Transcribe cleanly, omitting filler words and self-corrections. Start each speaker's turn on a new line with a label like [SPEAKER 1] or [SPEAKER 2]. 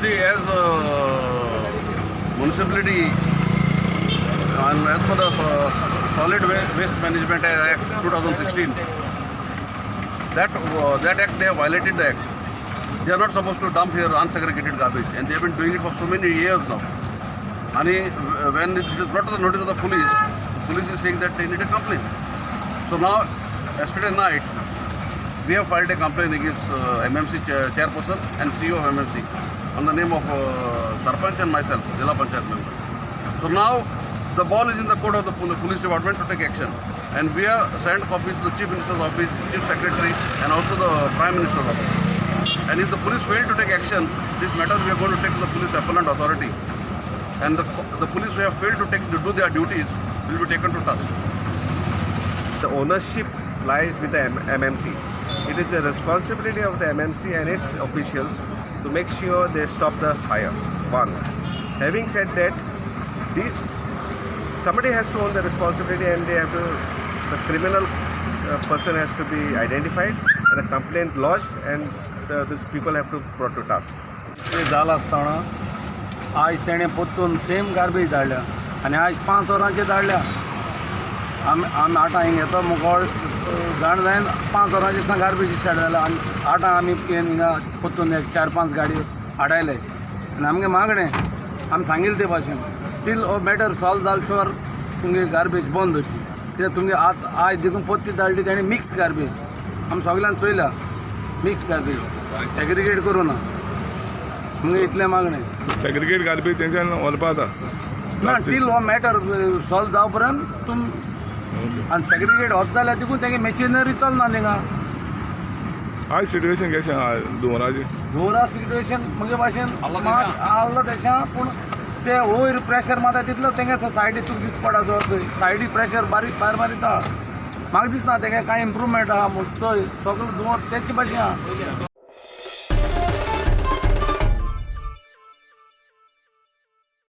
[SPEAKER 1] See, as municipality and as per the Solid Waste Management Act 2016, that act, they have violated the act. They are not supposed to dump here unsegregated garbage, and they have been doing it for so many years now. And when it is brought to the notice of the police is saying that they need a complaint. So now, yesterday night, we have filed a complaint against MMC chairperson and CEO of MMC on the name of Sarpanch and myself, Zilla Panchayat member. So now the ball is in the court of the police department to take action. And we have sent copies to the Chief Minister's office, Chief Secretary, and also the Prime Minister's office. And if the police fail to take action, this matter we are going to take to the police appellant authority. And the police who have failed to do their duties will be taken to task.
[SPEAKER 2] The ownership lies with the MMC. It is the responsibility of the MMC and its officials to make sure they stop the fire. One. Having said that, this somebody has to own the responsibility and they have to the criminal person has to be identified and a complaint lodged and these people have to brought to task.
[SPEAKER 3] ते जालां आसतना आयज तेणें परतून same garbage धाडल्या आनी आयज 5 वरांचेर धाडल्या. आमी आमी आठां हिंग येता मुखार जाण जायन 5 वरांचेर दिसा गार्बेज स्टार्ट जाल्या आनी आठां आमी येवन हिंगा परतून एक चार पांच गाडी आडायले. आनी आमगे मागणें आमी सांगिल्लें ते भाशेन टील हो मॅटर सॉल्व जाल शिवार तुमगे गार्बेज बंद दवरची, कित्याक तुमगे आत आयज देखून परती धाडली तेणी मिक्स गार्बेज. आमी सगल्यांक चोयल्या, मिक्स गार्बेज सेग्रिगेट करूं ना. तुमगे इतलें मागणें.
[SPEAKER 4] सेग्रिगेट गार्बेज तेंच्यान व्हरपा जाता.
[SPEAKER 3] ना, टील हो मॅटर सॉल्व जाव पर्यंत तुम आनी सेग्रिगेट होत जाल्यार देखून तेगे मशिनरी चलना थिंगा.
[SPEAKER 4] आयज सिट्युएशन कशें आहा धुंवराचें?
[SPEAKER 3] धुंवरा सिट्युएशन म्हगे भाशेन मात आहलो तेशें, पूण ते वयर प्रेशर मारता तितलो तेंगे सायडी तुका दिस पडा, सायडी प्रेशर बारीक भायर मारिता. म्हाका दिसना तेगे कांय इम्प्रुवमेंट आहा म्हूण. चोय, सगळो धुंवर तेचे भाशेन आहा.